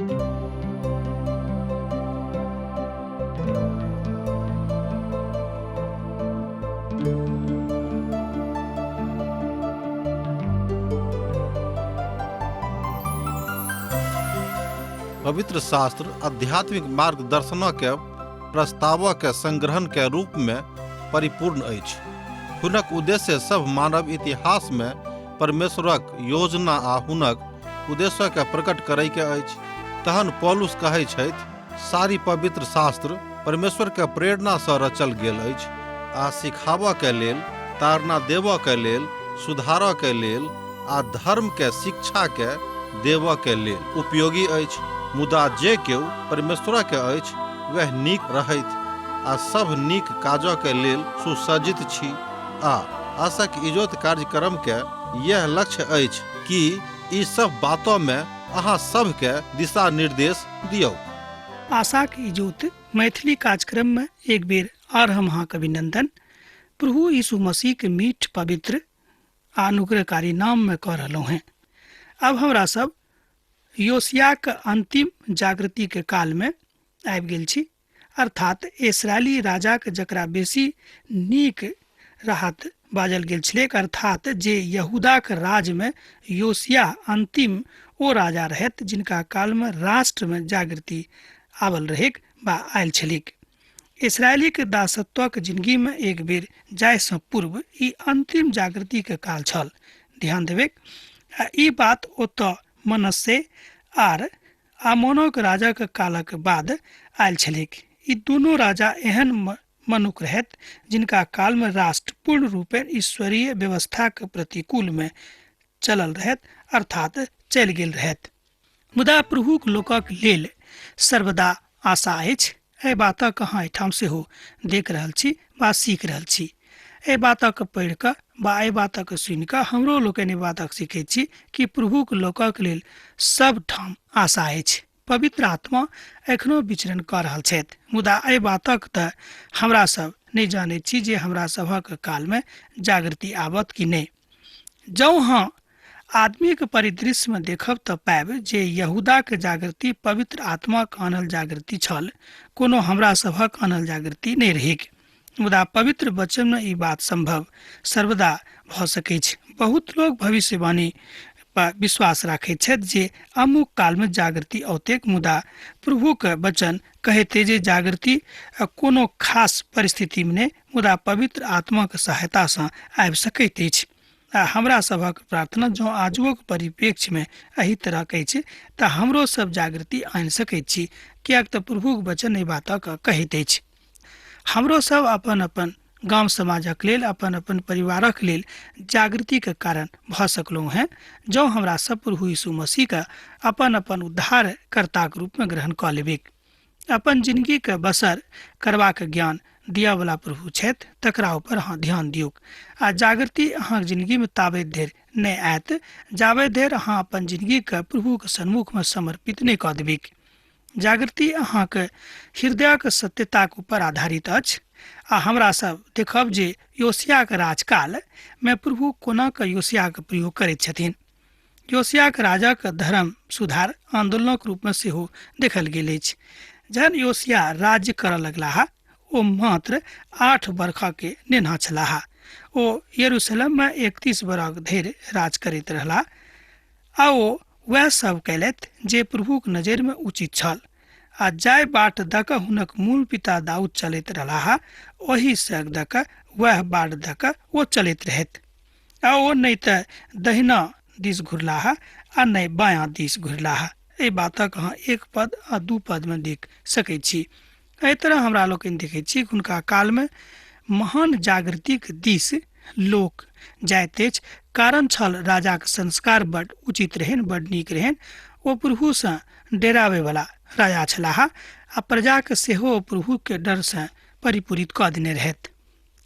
पवित्र शास्त्र आध्यात्मिक मार्गदर्शनक प्रस्तावक संग्रहण के रूप में परिपूर्ण अछि। हुनक उद्देश्य सभ मानव इतिहास में परमेश्वरक योजना आ हुनक उद्देश्य के प्रकट करय के अछि। तहन पौलुस कहै छथि, सारी पवित्र शास्त्र परमेश्वर के प्रेरणा सँ रचल गेल अछि आ सिखाबऽ के लेल, ताड़ना देबऽ के लेल, सुधारऽ के लेल आ धर्म के शिक्षा के देबऽ के लेल उपयोगी अछि। मुदा जे केओ परमेश्वर के अछि वएह नीक रहथि आ सभ नीक काजऽ के लेल सुसज्जित छी। आ आशक इजोत कार्यक्रम के यैह लक्ष्य अछि कि ई सभ बातऽ में अहाँ सभ के दिशा निर्देश दियौ। आशाक इजोत मैथिली कार्यक्रम में एक बेर आर हम अहाँके अभिनंदन प्रभु यीशु मसीह के मीठ पवित्र आ अनुग्रहकारी नाम में कऽ रहलहुँ हैं। अब हमरा सब योशियाक अंतिम जागृति के काल में आबि गेल छी, अर्थात इसराइली राजाक जकरा बेसी नीक राहत बाजल गेल छलैक, अर्थात जे यहूदाक राजमे योशिया अंतिम ओ राजा रहथि जिनका कालमे राष्ट्रमे जागृति आबल रहैक बा आयल छलैक। इसराइलीक दासत्वक जिंदगीमे एक बेर जायसँ पूर्व ई अंतिम जागृतिके काल छल। ध्यान देबैक, आ ई बात ओतऽ मनस्से आर आमोनक राजाक कालक बाद आयल छलैक। ई दुनू राजा एहन मनुख रहथि जिनका कालमे राष्ट्र पूर्ण रूपेण ईश्वरीय व्यवस्थाक प्रतिकूलमे चलल रहथि, अर्थात चलि गेल रहथि। मुदा प्रभुक लोकक लेल सर्वदा आशा अछि। एहि बातक अहाँ एहिठाम सेहो देख रहल छी वा सीख रहल छी। एहि बातक पढ़ि कऽ वा एहि बातक सुनि कऽ हमरो लोकनि एहि बातक सीखैत छी कि प्रभुक लोकक लेल सब ठाम आशा अछि। पवित्र आत्मा एखनो विचरण कऽ रहल छथि, मुदा एहि बातक तऽ हमरा सब नहि जानैत छी जे हमरा सभक कालमे जागृति आबत कि नहि। जँ हँ आदमीक परिदृश्यमे देखब तऽ पायब जे यहूदाक जागृति पवित्र आत्माक आनल जागृति छल, कोनो हमरा सभक आनल जागृति नहि रहैक। मुदा पवित्र वचनमे ई बात संभव सर्वदा भऽ सकैछ। बहुत लोग भविष्यवाणी पर विश्वास राखैत छथि जे अमुक कालमे जागृति औतेक, मुदा प्रभुक वचन कहैत जे जागृति कोनो खास परिस्थितिमे नहि, मुदा पवित्र आत्माक सहायतासँ आबि सकैत अछि। आ हमरा सभक प्रार्थना जँ आजुओक परिप्रेक्ष्यमे एहि तरहक अछि तऽ हमरो सब जागृति आनि सकैत छी, किएक तऽ प्रभुक वचन एहि बातक कहैत अछि। हमरो सब अपन अपन गाम समाजक लेल, अपन अपन परिवारक लेल जागृतिक कारण भऽ सकलहुँ हेँ जँ हमरा सब प्रभु यीशु मसीहके अपन अपन उद्धारकर्ताक रूपमे ग्रहण कऽ लेबैक। अपन जिंदगीके बसर करबाक ज्ञान दियावला प्रभु छथि, तकरा ऊपर अहाँ ध्यान दियौक। आ जागृति अहाँक जिंदगीमे ताबैत धरि नहि आयत जाबैत धरि अहाँ अपन जिंदगीके प्रभुके सन्मुखमे समर्पित नहि कऽ देबैक। जागृति अहाँक हृदयक सत्यताक ऊपर आधारित अछि। आ हमरा सब देखब जे योशियाक राजकाल मे प्रभु कोना कऽ योशियाक प्रयोग करैत छथिन। योशियाक राजाक धर्म सुधार आंदोलनक रूप मे सेहो देखल गेल अछि। जहन योशिया राज्य करऽ लगलाह ओ मात्र 8 बरख के नेन्हा छलाह। ओ यरूशलेम मे 31 बरख धरि राज करैत रहलाह आ ओ वएह सब कयलथि जे प्रभुक नजरि मे उचित छल आ जाहि बाट दऽ कऽ हुनक मूल पिता दाऊद चलैत रहलाह ओहि सग दऽ कऽ वएह बाट दऽ कऽ ओ चलैत रहथि। आ ओ नहि तऽ दहिना दिस घुरलाह आ नहि बायाँ दिस घुरलाह। एहि बातक अहाँ 1 पद आ 2 पद मे देख सकैत छी। एहि तरह हमरा लोकनि देखैत छी हुनका काल मे महान जागृतिक दिस लोक जाइत अछि। कारण छल राजाक संस्कार बड उचित रहनि, बड नीक रहनि। ओ प्रभुसँ डेराबैवला राजा छलाह आ प्रजाके सेहो ओ प्रभुके डरसँ परिपूरित कऽ देने रहथि।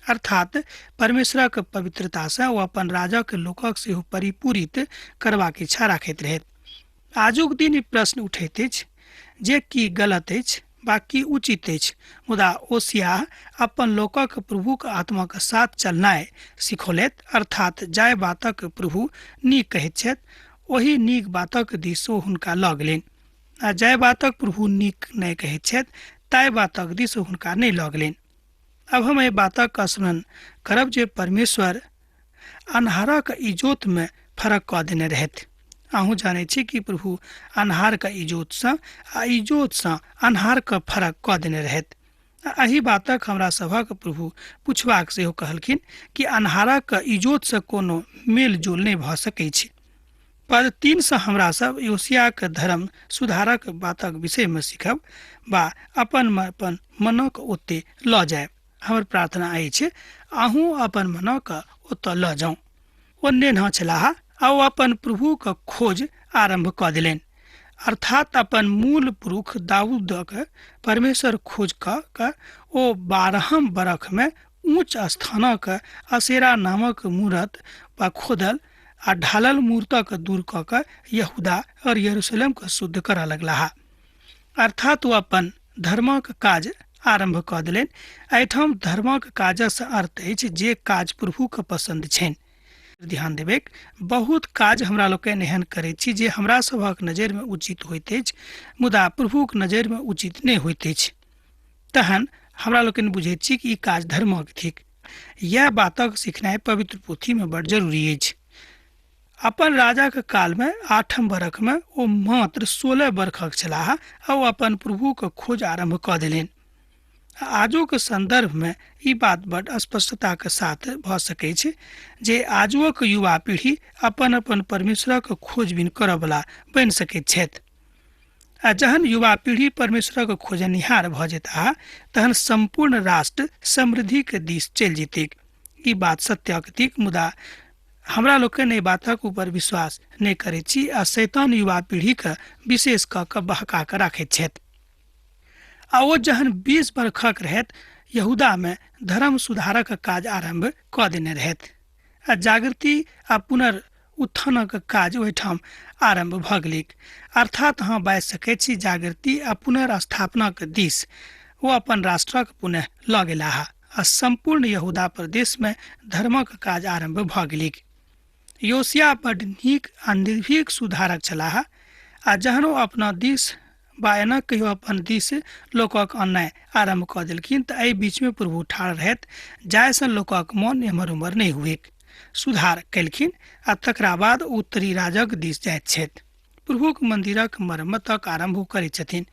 अर्थात परमेश्वरक पवित्रतासँ ओ अपन राजाक लोकक सेहो परिपूरित करबाक इच्छा राखैत रहथि। आजुक दिन ई प्रश्न उठैत अछि जे की गलत अछि वा की उचित अछि, मुदा ओसियाह अपन लोकक प्रभुक आत्माक साथ चलनाइ सिखौलथि, अर्थात जाहि बातक प्रभु नीक कहैत छथि ओहि नीक बातक दिस ओ हुनका लऽ गेलनि। आ जाहि बातक प्रभु नीक नहि कहैत छथि ताहि बातक दिस हुनका नहि लऽ गेलनि। आब हम एहि बातक स्मरण करब जे परमेश्वर अन्हारक इजोतमे फरक कऽ देने रहथि। अहूँ जानै छी कि प्रभु अन्हारके इजोतसँ आ इजोतसँ अन्हारके फरक कऽ देने रहथि। एहि बातक हमरा सभक प्रभु पुछबाक सेहो कहलखिन कि अन्हारक इजोतसँ कोनो मेल जोल नहि भऽ सकै छै। पद 3 सँ हमरा सब योशियाक धर्म सुधारक बातक विषयमे सीखब वा अपन अपन मनक ओते लऽ जायब। हमर प्रार्थना अछि अहूँ अपन मनक ओतऽ लऽ जाउ। ओ नेन्हा छलाह आ ओ अपन प्रभुक खोज आरम्भ कऽ देलनि, अर्थात अपन मूल पुरुष दाऊदक परमेश्वर खोज कऽ कऽ ओ 12 बरखमे ऊँच स्थानक असेरा नामक मूरत वा खोदल आ ढालल मूर्तक दूर कऽ कऽ यहूदा और यरूशलेमके शुद्ध करऽ लगलाह। अर्थात ओ अपन धर्मक काज आरम्भ कऽ देलनि। एहिठाम धर्मक काजसँ अर्थ अछि जे काज प्रभुके पसन्द छनि। ध्यान देबैक, बहुत काज हमरा लोकनि एहन करैत छी जे हमरा सभक नजरिमे उचित होइत अछि, मुदा प्रभुक नजरिमे उचित नहि होइत अछि। तहन हमरा लोकनि बुझैत छी कि ई काज धर्मक थिक। यैह बातक सिखनाइ पवित्र पोथीमे बड़ जरूरी अछि। अपन राजाक कालमे 8म बरखमे ओ मात्र 16 बरखक छलाह आ ओ अपन प्रभुक खोज आरम्भ कऽ देलनि। आजुक सन्दर्भमे ई बात बड़ स्पष्टताक साथ भऽ सकैछ जे आजुक युवा पीढ़ी अपन अपन परमेश्वरक खोजबीन करऽवला बनि सकैत छथि। आ जहन युवा पीढ़ी परमेश्वरक खोजनिहार भऽ जेताह तहन सम्पूर्ण राष्ट्र समृद्धिके दिस चलि जेतैक। ई बात सत्यक थिक, मुदा हमरा लोकनि एहि बातक ऊपर विश्वास नहि करैत छी आ शैतान युवा पीढ़ीके विशेष कऽ कऽ बहका कऽ राखैत छथि। आ ओ जहन 20 बरखक रहथि यहूदामे धर्म सुधारक काज आरम्भ कऽ देने रहथि आ जागृति आ पुनरुत्थानक काज ओहिठाम आरम्भ भऽ गेलैक। अर्थात अहाँ बाजि सकैत छी जागृति आ पुनर्स्थापनाक दिस ओ अपन राष्ट्रक पुनः लऽ गेलाह आ सम्पूर्ण यहूदा प्रदेशमे धर्मक काज आरम्भ भऽ गेलैक। योशिया बड नीक आ निर्भीक सुधारक छलाह आ जहन ओ अपना दिस वा एना कहियो अपन दिस लोकक अन्याय आरम्भ कऽ देलखिन तऽ एहि बीचमे प्रभु ठाढ़ रहथि जाहिसँ लोकक मन एम्हर उम्हर नहि हुएक। सुधार कयलखिन आ तकरा बाद उत्तरी राजक दिस जाइत छथि। प्रभुक मन्दिरक मरम्मतक आरम्भ ओ करैत छथिन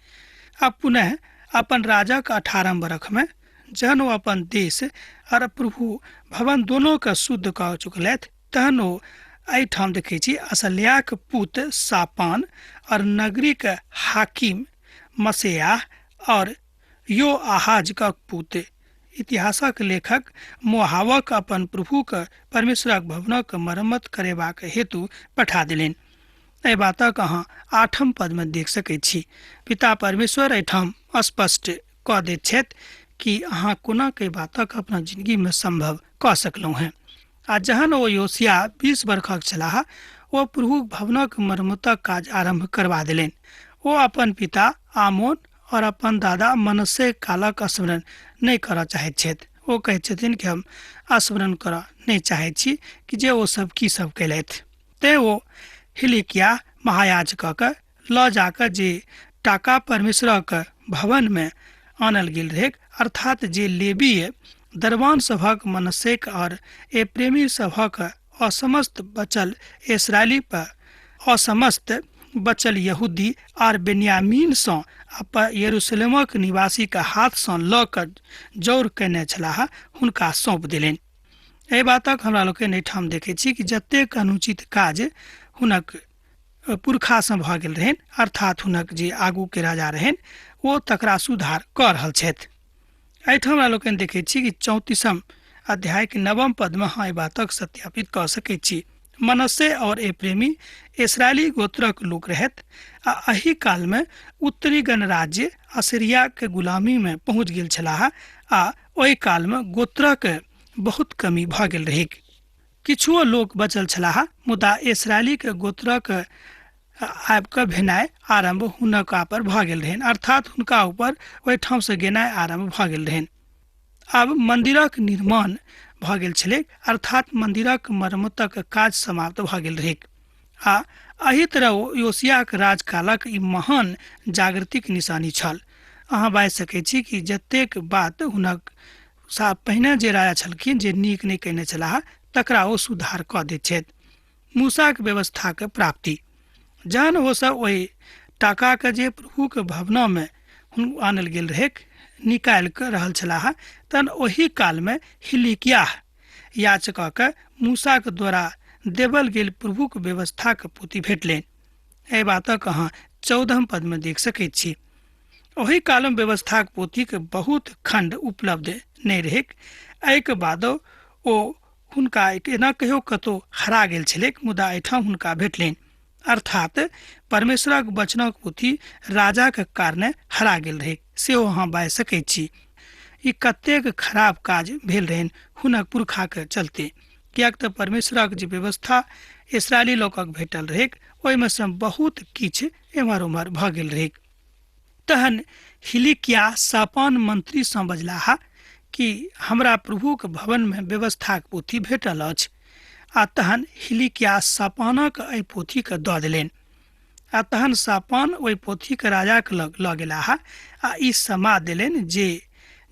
आ पुनः अपन राजक 18 बरखमे जहन ओ अपन देश आओर प्रभु भवन दोनोके शुद्ध कऽ चुकलथि तहन ओ एहिठाम देखै छी असल्याक पुत सापान और नगरीक हाकिम मसेयाह और यो आहाजक पुत। इतिहासक लेखक मोहावक अपन प्रभुक परमेश्वरक भवनक मरम्मत करेबाक हेतु पठा देलनि। एहि बातक अहाँ 8म पदमे देख सकैत छी। पिता परमेश्वर एहिठाम स्पष्ट कऽ दैत छथि कि अहाँ कोना के बातक अपना जिंदगीमे संभव कऽ सकलहुँ हेँ। आ जहन ओ योशिया 20 बरखक छलाह ओ प्रभुक भवनक मरम्मतक काज आरम्भ करबा देलनि। ओ अपन पिता आमोन और अपन दादा मनस्से कालक स्मरण नहि करऽ चाहैत छथि। ओ कहैत छथिन कि हम स्मरण करऽ नहि चाहैत छी कि जे ओ सब की सब कयलथि। तें ओ हिलिकिया महायाजकक लऽ जाकऽ जे टाका परमेश्वरक भवनमे आनल गेल रहैक, अर्थात जे लेबीय दरबान सभक मनस्सेक और एप्रेमी सभक असमस्त बचल इसराइली पर असमस्त बचल यहूदी आर बेन्यामीनसँ आ यरूशलेमक निवासीक हाथसँ लऽ कऽ जौर कयने छलाह, हुनका सौंप देलनि। एहि बातक हमरा लोकनि एहिठाम देखै छी कि जतेक अनुचित काज हुनक पुरखासँ भऽ गेल रहनि, अर्थात हुनक जे आगूके राजा रहनि, ओ तकरा सुधार कऽ रहल छथि। एहिठाम हमरा लोकनि देखै छी कि 34 अध्यायके 9 पदमे अहाँ एहि बातक सत्यापित कऽ सकै छी। मनस्से और एप्रेमी इसराइली गोत्रक लोक रहथि आ एहि कालमे उत्तरी गणराज्य असीरियाके गुलामीमे पहुँच गेल छलाह आ ओहि कालमे गोत्रक बहुत कमी भऽ गेल रहैक। किछुओ लोक बचल छलाह, मुदा इसराइलीके गोत्रक आबि कऽ भेनाइ आरम्भ हुनका पर भऽ गेल रहनि, अर्थात हुनका ऊपर ओहिठामसँ गेनाइ आरम्भ भऽ गेल रहनि। आब मन्दिरक निर्माण भऽ गेल छलैक, अर्थात मन्दिरक मरम्मतक काज समाप्त भऽ गेल रहैक आ एहि तरह योशियाक राजकालक ई महान जागृतिक निशानी छल। अहाँ बाजि सकै छी कि जतेक बात हुनक पहिने जे राजा छलखिन जे नीक नहि कयने छलाह तकरा ओ सुधार कऽ दैत छथि। मूसाक व्यवस्थाक प्राप्ति जहन ओसभ ओहि टाकाके जे प्रभुके भवनामे आनल गेल रहैक निकालि कऽ रहल छलाह तहन ओहि कालमे हिलिकियाह याचकके मूसाक द्वारा देवल गेल प्रभुक व्यवस्थाक पोथी भेटलनि। एहि बातक अहाँ 14 पदमे देख सकैत छी। ओहि कालमे व्यवस्थाक पोथीके बहुत खण्ड उपलब्ध नहि रहैक। एहिके बादो ओ हुनका एना कहियो कतहु हरा गेल छलैक, मुदा एहिठाम हुनका भेटलनि। अर्थात परमेश्वरक वचनक पोथी राजाक कारणे हरा गेल रहै, सेहो अहाँ बाजि सकैत छी। ई कतेक खराब काज भेल रहनि हुनक पुरखाके चलते, किएक तऽ परमेश्वरक जे व्यवस्था इसराइली लोकक भेटल रहैक ओहिमे सँ बहुत किछु एम्हर ओम्हर भऽ गेल रहैक। तहन हिलिकिया सापान मंत्रीसँ बजलाह कि हमरा प्रभुक भवनमे व्यवस्थाक पोथी भेटल अछि। आ तहन हिलिकिया सापानक एहि पोथीके दऽ देलनि। आ तहन सापान ओहि पोथीके राजाके लग लऽ गेलाह आ ई समाद देलनि जे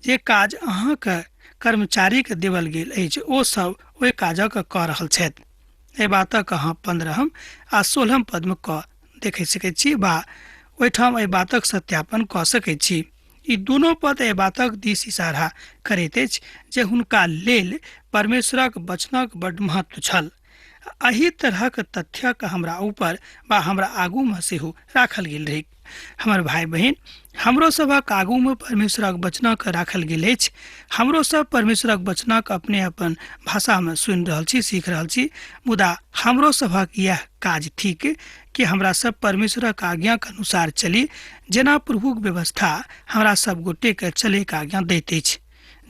जे काज अहाँके कर्मचारीके देवल गेल अछि ओ सब ओहि काजक कऽ रहल छथि। एहि बातक अहाँ 15 आ 16 पदमे कऽ देखि सकैत छी वा ओहिठाम एहि बातक सत्यापन कऽ सकैत छी। ई दुनू पद एहि बातक दिस इशारा करैत अछि जे हुनका लेल परमेश्वरक वचनक बड्ड महत्व छल। एहि तरहक तथ्यक हमरा ऊपर वा हमरा आगूमे सेहो राखल गेल रहै। हमर भाय बहिन, हमरो सभक आगूमे परमेश्वरक वचनक राखल गेल अछि। हमरो सब परमेश्वरक वचनक अपने अपन भाषामे सुनि रहल छी, सीख रहल छी, मुदा हमरो सभक इएह काज थिक कि हमरा सब परमेश्वरक आज्ञाक अनुसार चली, जेना प्रभुक व्यवस्था हमरा सब गोटेके चलैके आज्ञा दैत अछि।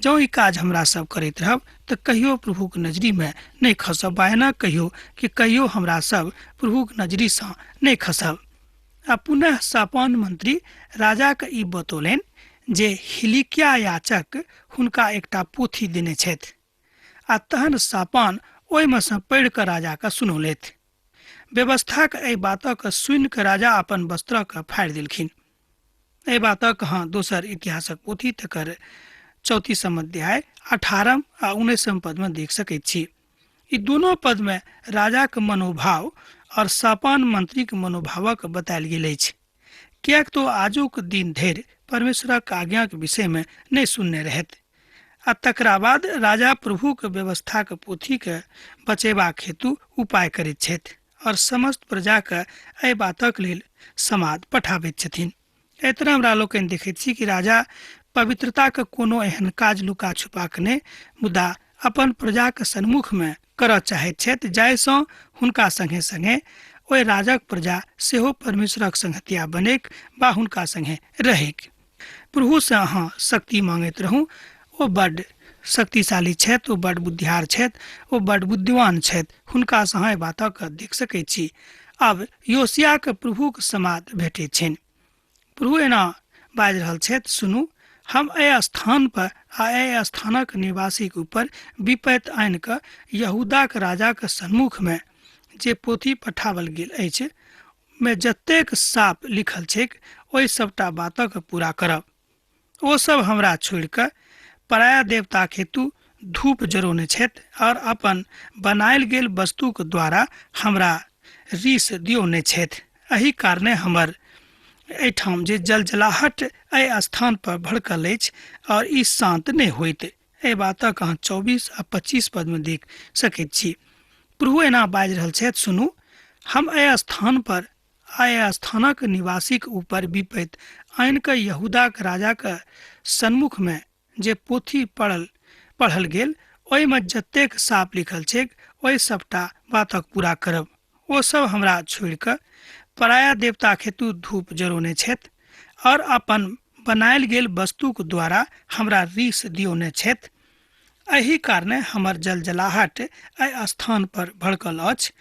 जँ ई काज हमरा सब करैत रहब तऽ कहियो प्रभुक नजरीमे नहि खसब, वा एना कहियो कि कहियो हमरा सब प्रभुक नजरीसँ नहि खसब। आ पुनः सापान मंत्री राजाके ई बतौलनि जे हिलिकिया याचक हुनका एकटा पोथी देने छथि। आ तहन सापान ओहिमे सँ पढ़ि कऽ राजाके सुनौलथि। व्यवस्थाक एहि बातक सुनि कऽ राजा अपन वस्त्रके फाड़ि देलखिन। एहि बातक अहाँ दोसर इतिहासक पोथी तकर 34 अध्याय 18 आ 19 पदमे देख सकैत छी। ई दोनो पदमे राजाक मनोभाव और सापान मंत्रीक मनोभावक बतायल गेल अछि, किएक तो आजुक दिन धरि परमेश्वरक आज्ञाक विषयमे नहि सुनने रहथि। आ तकरा बाद राजा प्रभुक व्यवस्थाक पोथीके बचेबाक हेतु उपाय करैत छथि और समस्त प्रजाके एहि बातक लेल समाद पठाबैत छथिन। एहि तरह हमरा लोकनि देखैत छी कि राजा पवित्रताके कोनो एहन काज लुका छुपा कऽ नहि, मुदा अपन प्रजाके सन्मुखमे करऽ चाहैत छथि, जाहिसँ हुनका सङ्गे सङ्गे ओहि राजक प्रजा सेहो परमेश्वरक संगतिया बनैक वा हुनका सङ्गे रहैक। प्रभुसँ अहाँ शक्ति मांगैत रहू। ओ बड्ड शक्तिशाली छथि, ओ बड्ड बुद्धियार छथि, ओ बड्ड बुद्धिमान छथि। हुनकासँ अहाँ एहि बातक देख सकैत छी। आब योशियाके प्रभुक समाद भेटैत छनि। प्रभु एना बाजि रहल छथि, सुनू, हम एहि स्थान पर आ एहि स्थानक निवासीक ऊपर विपत्ति आनि कऽ यहूदाक राजाक सन्मुखमे जे पोथी पठाओल गेल अछि मे जतेक साप लिखल छैक ओहि सबटा बातक पूरा करब। ओ सब हमरा छोड़ि कऽ पराया देवताक हेतु धूप जरौने छथि और अपन बनायल गेल वस्तुक द्वारा हमरा रीस दियौने छथि। एहि कारणे हमर एहिठाम जे जलजलाहट एहि स्थान पर भड़कल अछि और ई शांत नहि होइत। एहि बातक अहाँ 24 आ 25 पदमे देख सकैत छी। प्रभु एना बाजि रहल छथि, सुनू, हम एहि स्थान पर आ एहि स्थानक निवासीक ऊपर विपत्ति आनि कऽ यहूदाक राजाक सन्मुखमे जे पोथी पढ़ल गेल ओहिमे जतेक साप लिखल छैक ओहि सबटा बातक पूरा करब। ओ सब हमरा छोड़ि कऽ पराया देवताक हेतु धूप जरौने छथि और अपन बनायल गेल वस्तुक द्वारा हमरा रीस दियौने छथि। एहि कारणे हमर जलजलाहट एहि स्थान पर भड़कल अछि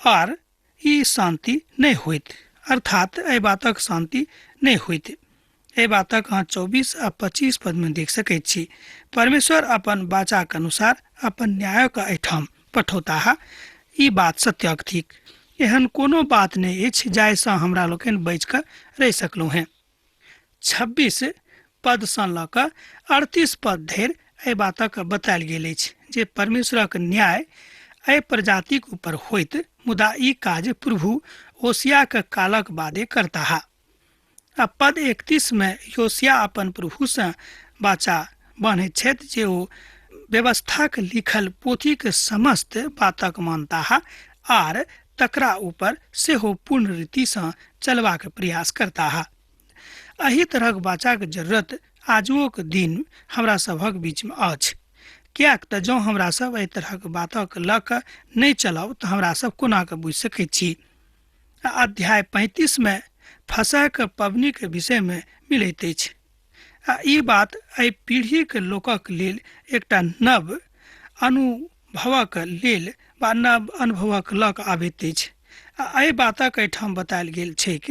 आर ई शांति नहि होइत, अर्थात एहि बातक शांति नहि होइत। एहि बातक अहाँ 24 आ 25 पदमे देख सकैत छी। परमेश्वर अपन वाचाक अनुसार अपन न्यायक एहिठाम पठौताह, ई बात सत्यक थिक। एहन कोनो बात नहि अछि जाहिसँ हमरा लोकनि बचि कऽ रहि सकलहुँ हेँ। 26 पदसँ लऽ कऽ 38 पद धरि एहि बातक बतायल गेल अछि जे परमेश्वरक न्याय एहि प्रजातिक ऊपर होइत, मुदा ई काज प्रभु ओसियाक कालक बादे करताह। आ पद 31 मे योशिया अपन प्रभुसँ वाचा बान्हैत छथि जे ओ व्यवस्थाक लिखल पोथीक समस्त बातक मानताह आर तकरा ऊपर सेहो पूर्ण रीतिसँ चलबाक प्रयास करताह। एहि तरहक वाचाक जरूरत आजुओक दिन हमरा सभक बीचमे अछि, किएक तऽ जँ हमरा सब एहि तरहक बातक लऽ कऽ नहि चलब तऽ हमरा सब कोना कऽ बुझि सकैत छी। अध्याय 35 मे फसहक पबनीक विषयमे मिलैत अछि आ ई बात एहि पीढ़ीक लोकक लेल एकटा नव अनुभवक लेल वा नव अनुभवक लऽ कऽ आबैत अछि। आ एहि बातक एहिठाम बतायल गेल छैक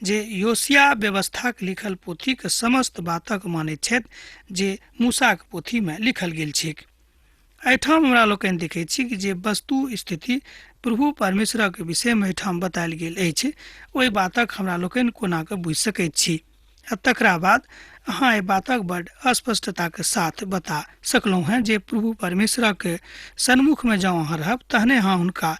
जे योशिया व्यवस्थाक लिखल पोथीक समस्त बातक मानैत छथि जे मूसाक पोथीमे लिखल गेल छैक। एहिठाम हमरा लोकनि देखैत छी कि जे वस्तु स्थिति प्रभु परमेश्वरक विषयमे एहिठाम बतायल गेल अछि ओहि बातक हमरा लोकनि कोना कऽ बुझि सकैत छी। आ तकरा बाद अहाँ एहि बातक बड स्पष्टताक साथ बता सकलहुँ हेँ जे प्रभु परमेश्वरक सन्मुखमे जँ अहाँ रहब तहने अहाँ हुनका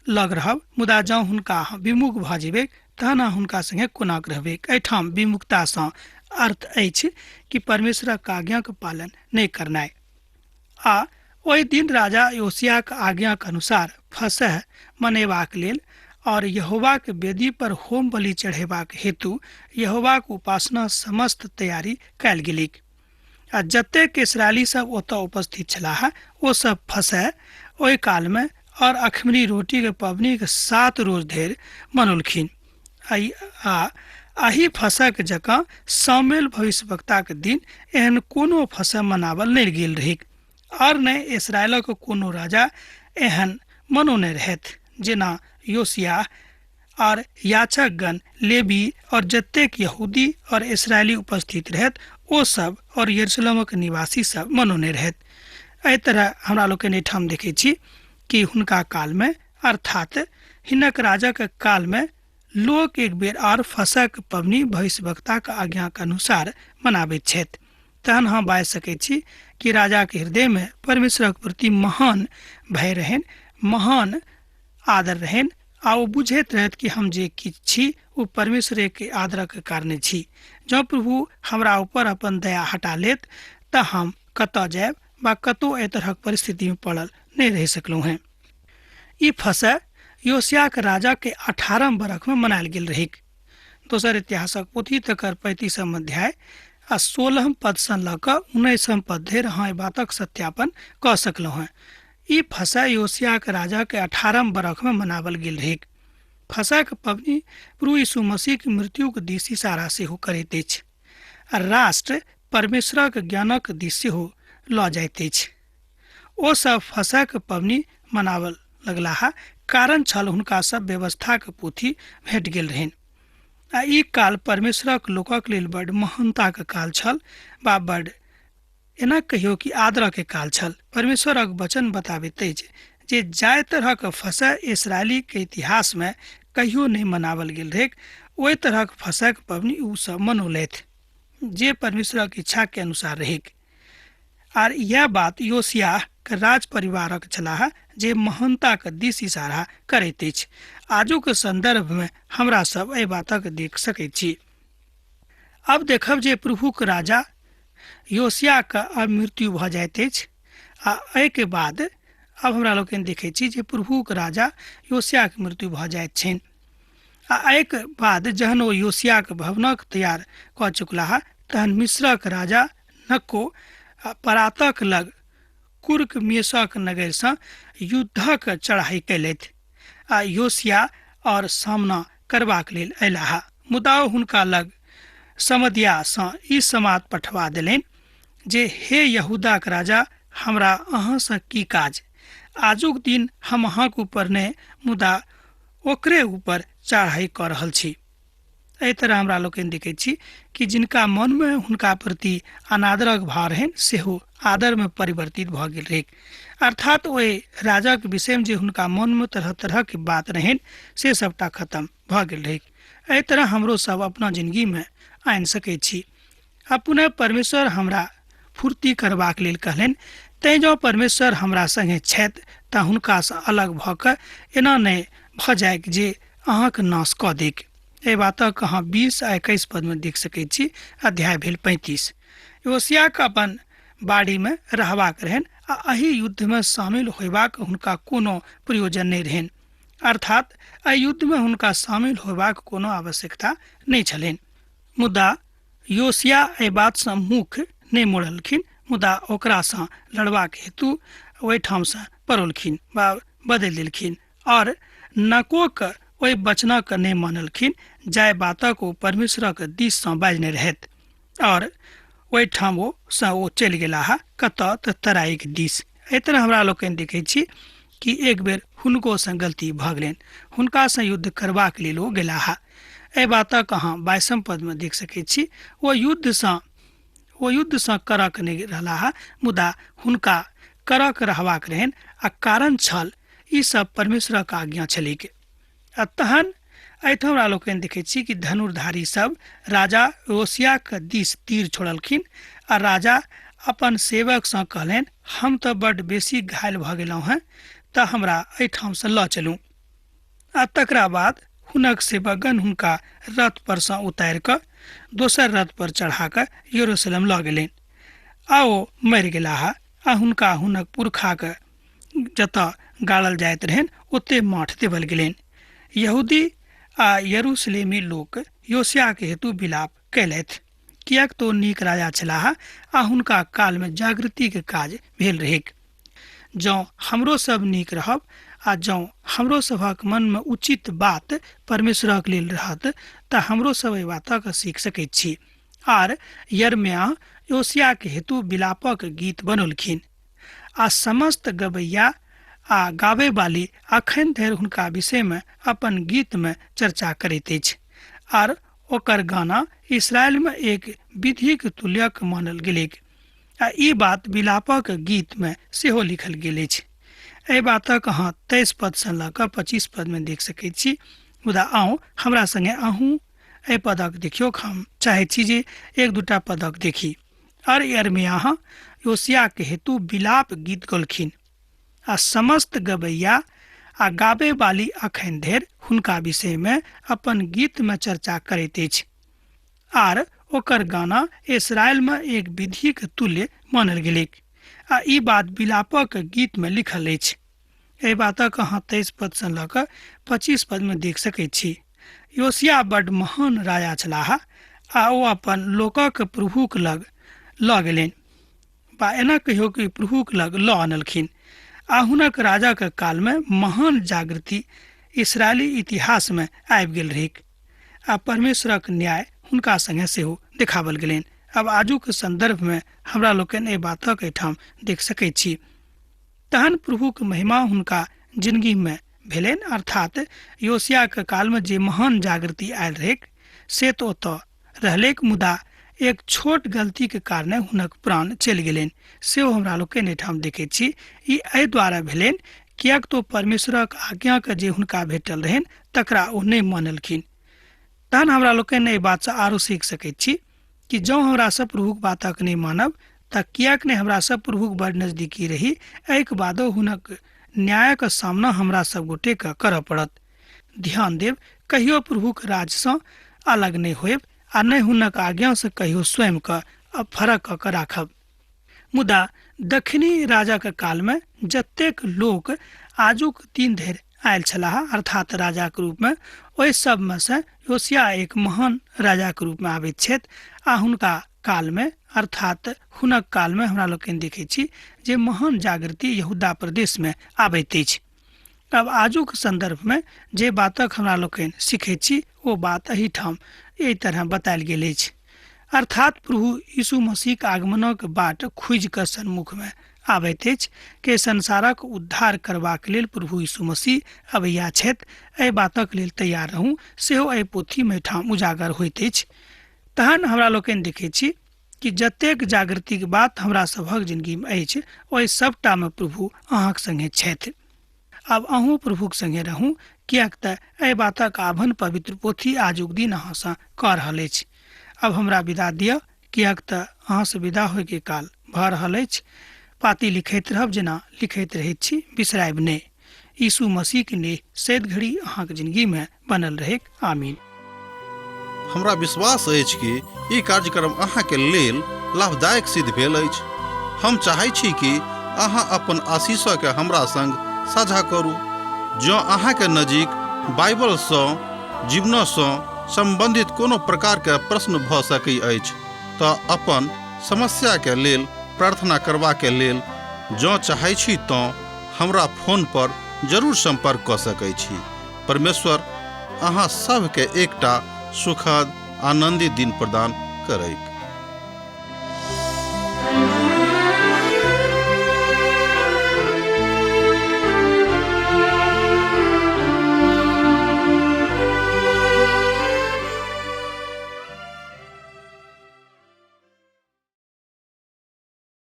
लग रहब, मुदा जँ हुनका अहाँ विमुख भऽ जेबै तहन अहाँ हुनका सङ्गे कोना रहबै। एहिठाम विमुखतासँ अर्थ अछि कि परमेश्वरक आज्ञाक पालन नहि करनाइ। आ ओहि दिन राजा योशियाक आज्ञाक अनुसार फसह मनेबाक लेल और यहोवाक वेदी पर होम बलि चढ़ेबाक हेतु यहोवाक उपासना समस्त तैयारी कयल गेलैक। आ जतेक इसराइली सब ओतऽ उपस्थित छलाह ओ सब फसह ओहि काल में और अखमरी रोटी के पबनी के 7 रोज धरि मनौलखिन। आ एहि फसहक जकाँ सामुएल भविष्यवक्ताक दिन एहन कोनो फसह मनावल नहि गेल रहैक, और नहि इसराइलक कोनो राजा एहन मनौने रहथि जेना योशियाह और याचकगण, लेवी और जतेक यहूदी और इसराइली उपस्थित रहत ओ सब और यरूशलेमक निवासी सब मनौने रहत। एहि तरह हमरा लोकनि एहिठाम देखै छी कि हुनका काल में, अर्थात हिनक राजाक काल में, लोक एक बेर आर फसहक पबनी भविष्यवक्ताक आज्ञाक अनुसार मनाबैत छथि। तहन हम बाजि सकैत छी कि राजाक हृदय में परमेश्वरक प्रति महान भय रहनि, महान आदर रहनि, आ ओ बुझैत रहथि कि हम जे किछु छी ओ परमेश्वरेके आदरक कारणे छी। जँ प्रभु हमरा ऊपर अपन दया हटा लेत तऽ हम कतऽ जायब वा कतौ एहि तरहक परिस्थितिमे पड़ल नहि रहि सकलहुँ हेँ। ई फसह योशियाक राजा के 18 बरख में मनायल गेल रहैक। दोसर इतिहासक पोथी तकर 35 अध्याय आ 16 पद सँ लऽ कऽ 19 पद धरि अहाँ एहि बातक सत्यापन कऽ सकलहुँ हेँ। ई फसह योशियाक राजा के 18 बरख में मनावल गेल रहैक। फसहक पबनी प्रभु यीशु मसीह के मृत्युक दिस इशारा सेहो करैत अछि आ राष्ट्र परमेश्वरक ज्ञानक दिस सेहो लऽ जाइत अछि। ओ सब फसहक पबनी मनावल लगलाह, कारण छल हुनका सब व्यवस्थाक पोथी भेट गेल रहनि। आ ई काल परमेश्वरक लोकक लेल बड महानताक काल छल वा बड एना कहियो कि आदरक काल छल। परमेश्वरक वचन बताबैत अछि जे जाहि तरहक फसह इसराइली के इतिहास में कहियो नहि मनावल गेल रहैक, ओहि तरहक फसहक पबनी ओ सब मनौलथि जे परमेश्वरक इच्छा के अनुसार रहैक। आर यह बात योशियाह के राज परिवारक छलाह जे महानताक दिस इशारा करैत अछि। आजुक संदर्भ में हमरा सब एहि बातक देख सकैत छी। अब देखब जे प्रभुक राजा योशियाह के अब मृत्यु भऽ जाइत अछि आ एहिके बाद अब हमरा लोकनि देखै छी जे प्रभुक राजा योशियाह के मृत्यु भऽ जाइत छनि। आ एहिके बाद जहन ओ योशियाह के भवनक तैयार कऽ चुकलाह तहन मिस्रक राजा नक्को परातक लग कुर्क मेषक नगरसँ युद्धक चढ़ाई कयलथि आ योशिया और सामना करबाक लेल अयलाह। मुदा ओ हुनका लग समदियासँ ई समाद पठवा देलनि जे हे यहूदाक राजा, हमरा अहाँसँ की काज? आजुक दिन हम अहाँक ऊपर नहि मुदा ओकरे ऊपर चढ़ाई कऽ रहल छी। एहि तरह हमरा लोकनि देखै छी कि जिनका मनमे हुनका प्रति अनादरक भाव रहनि सेहो आदरमे परिवर्तित भऽ गेल रहै। अर्थात ओहि राजाक विषयमे जे हुनका मनमे तरह तरहके बात रहनि से सबटा खतम भऽ गेल रहै। एहि तरह हमरो सब अपना जिंदगीमे आनि सकै छी। आ पुनः परमेश्वर हमरा फुर्ती करबाक लेल कहलनि, तैँ जँ परमेश्वर हमरा सङ्गे छथि तऽ हुनकासँ अलग भऽ कऽ एना नहि भऽ जाइक जे अहाँके नाश कऽ दैक। एहि बातक अहाँ 20 आ 21 पदमे देख सकै छी। अध्याय भेल 35। योशियाके अपन बाड़ीमे रहबाक रहनि आ एहि युद्धमे शामिल होयबाक हुनका कोनो प्रयोजन नहि रहनि। अर्थात एहि युद्धमे हुनका शामिल होयबाक कोनो आवश्यकता नहि छलनि। मुदा योशिया एहि बातसँ मुख नहि मोड़लखिन, मुदा ओकरासँ लड़बाक हेतु ओहिठामसँ पड़ौलखिन वा बदलि देलखिन और नकोक ओहि वचनक नहि मानलखिन जाहि बातक ओ परमेश्वरक दिससँ बाजने रहथि और ओहिठाम ओ सँ ओ चलि गेलाह कतऽ तऽ तराईक दिस। एहि तरह हमरा लोकनि देखै छी कि एक बेर हुनकोसँ गलती भऽ गेलनि, हुनकासँ युद्ध करबाक लेल ओ गेलाह। एहि बातक अहाँ 22 पदमे देख सकै छी। ओ युद्धसँ करक नहि रहलाह, मुदा हुनका करक रहबाक रहनि आ कारण छल ई सब परमेश्वरक आज्ञा छलैक। आ तहन एहिठाम हमरा लोकनि देखै छी कि धनुर्धारी सब राजा योशियाक दिस तीर छोड़लखिन आ राजा अपन सेवकसँ कहलनि, हम तऽ बड्ड बेसी घायल भऽ गेलहुँ हेँ, तऽ हमरा एहिठामसँ लऽ चलू। आ तकरा बाद हुनक सेवकगण हुनका रथ परसँ उतारि कऽ दोसर रथ पर चढ़ा कऽ यरूशलेम लऽ गेलनि आ ओ मरि गेलाह आ हुनका हुनक पुरखाक जतऽ गाड़ल जाइत रहनि ओते माठ देवल गेलनि। यहूदी आ यरूशलेमी लोक योशियाके हेतु विलाप कयलथि, किएक तऽ ओ नीक राजा छलाह आ हुनका कालमे जागृतिके काज भेल रहैक। जँ हमरो सब नीक रहब आ जँ हमरो सभक मनमे उचित बात परमेश्वरक लेल रहत तऽ हमरो सब एहि बातक सीख सकैत छी। आर यिर्मयाह योशियाके हेतु विलापक गीत बनौलखिन आ समस्त गबैया आ गाबैवाली अखन धरि हुनका विषयमे अपन गीतमे चर्चा करैत अछि आर ओकर गाना इसराइलमे एक विधिक तुल्यक मानल गेलैक आ ई बात विलापक गीतमे सेहो लिखल गेल अछि। एहि बातक अहाँ 23 पदसँ लऽ कऽ 25 पदमे देख सकैत छी। मुदा आउ हमरा सङ्गे अहूँ एहि पदक देखियौ। हम चाहैत छी जे एक दूटा पदक देखी। और यिर्मयाह योशियाके हेतु विलाप गीत गौलखिन आ समस्त गबैया आ गाबैवाली अखन धरि हुनका विषयमे अपन गीतमे चर्चा करैत अछि आर ओकर गाना इसराइलमे एक विधिक तुल्य मानल गेलैक आ ई बात विलापक गीतमे लिखल अछि। एहि बातक अहाँ 23 पदसँ लऽ कऽ 25 पदमे देख सकैत छी। योशिया बड्ड महान राजा छलाह आ ओ अपन लोकक प्रभुक लग लऽ गेलनि वा एना कहियो कि प्रभुक लग लऽ आनलखिन आ हुनक राजाक कालमे महान जागृति इसराइली इतिहासमे आबि गेल रहैक आ परमेश्वरक न्याय हुनका सङ्गे सेहो देखावल गेलनि। आब आजुक सन्दर्भमे हमरा लोकनि एहि बातक एहिठाम देख सकैत छी। तहन प्रभुक महिमा हुनका जिंदगीमे भेलनि, अर्थात योशियाक कालमे जे महान जागृति आयल रहैक से तऽ ओतऽ रहलैक, मुदा एक छोट गलतीके कारणे हुनक प्राण चलि गेलनि सेहो हमरा लोकनि एहिठाम देखैत छी। ई एहि द्वारा भेलनि किएक तऽ परमेश्वरक आज्ञाके जे हुनका भेटल रहनि तकरा ओ नहि मानलखिन। तहन हमरा लोकनि एहि बातसँ आरो सीख सकैत छी कि जँ हमरा सब प्रभुक बातक नहि मानब तऽ किएक नहि हमरा सब प्रभुक बड़ नजदीकी रही, एहिके बादो हुनक न्यायक सामना हमरा सब गोटेके करऽ पड़त। ध्यान देब, कहियो प्रभुक राजसँ अलग नहि होयब आ नहि हुनक आज्ञासँ कहियो स्वयंके फरक कऽ कऽ राखब। मुदा दक्षिणी राजाक कालमे जतेक लोक आजुक दिन धरि आयल छलाह, अर्थात राजाक रूपमे, ओहि सबमे सँ योशिया एक महान राजाक रूपमे आबैत छथि आ हुनका कालमे, अर्थात हुनक कालमे हमरा लोकनि देखैत छी जे महान जागृति यहूदा प्रदेशमे आबैत अछि। आब आजुक सन्दर्भमे जे बातक हमरा लोकनि सीखैत छी ओ बात एहिठाम एहि तरह बतायल गेल अछि। अर्थात प्रभु यीशु मसीहक आगमनक बाट खुजि कऽ सन्मुखमे आबैत अछि के संसारक उद्धार करबाक लेल प्रभु यीशु मसीह अबैया छथि। एहि बातक लेल तैयार रहू सेहो एहि पोथीमे एहिठाम उजागर होइत अछि। तहन हमरा लोकनि देखै छी कि जतेक जागृतिक बात हमरा सभक जिंदगीमे अछि ओहि सभटामे प्रभु अहाँक संगे छथि। आब अहूँ प्रभुक संगे रहू, किएक तऽ एहि बातक आभन पवित्र पोथी आजुक दिन अहाँसँ कऽ रहल अछि। आब हमरा विदा दिअ, किएक तऽ अहाँसँ विदा होइके काल भऽ रहल अछि। पाती लिखैत रहब जेना लिखैत रहैत छी, बिसरायब नहि। यीशु मसीहके नेह सैद घड़ी अहाँके जिंदगीमे बनल रहैक। आमीन। हमरा विश्वास अछि कि ई कार्यक्रम अहाँके लेल लाभदायक सिद्ध भेल अछि। हम चाहै छी कि अहाँ अपन आशीषके हमरा संग साझा करू। जँ अहाँके नजीक बाइबलसँ जीवनसँ सम्बन्धित कोनो प्रकारके प्रश्न भऽ सकै अछि तऽ अपन समस्याके लेल प्रार्थना करबाके लेल जँ चाहै छी तँ हमरा फोन पर जरूर सम्पर्क कऽ सकै छी। परमेश्वर अहाँ सभके एकटा सुखद आनन्दित दिन प्रदान करैक।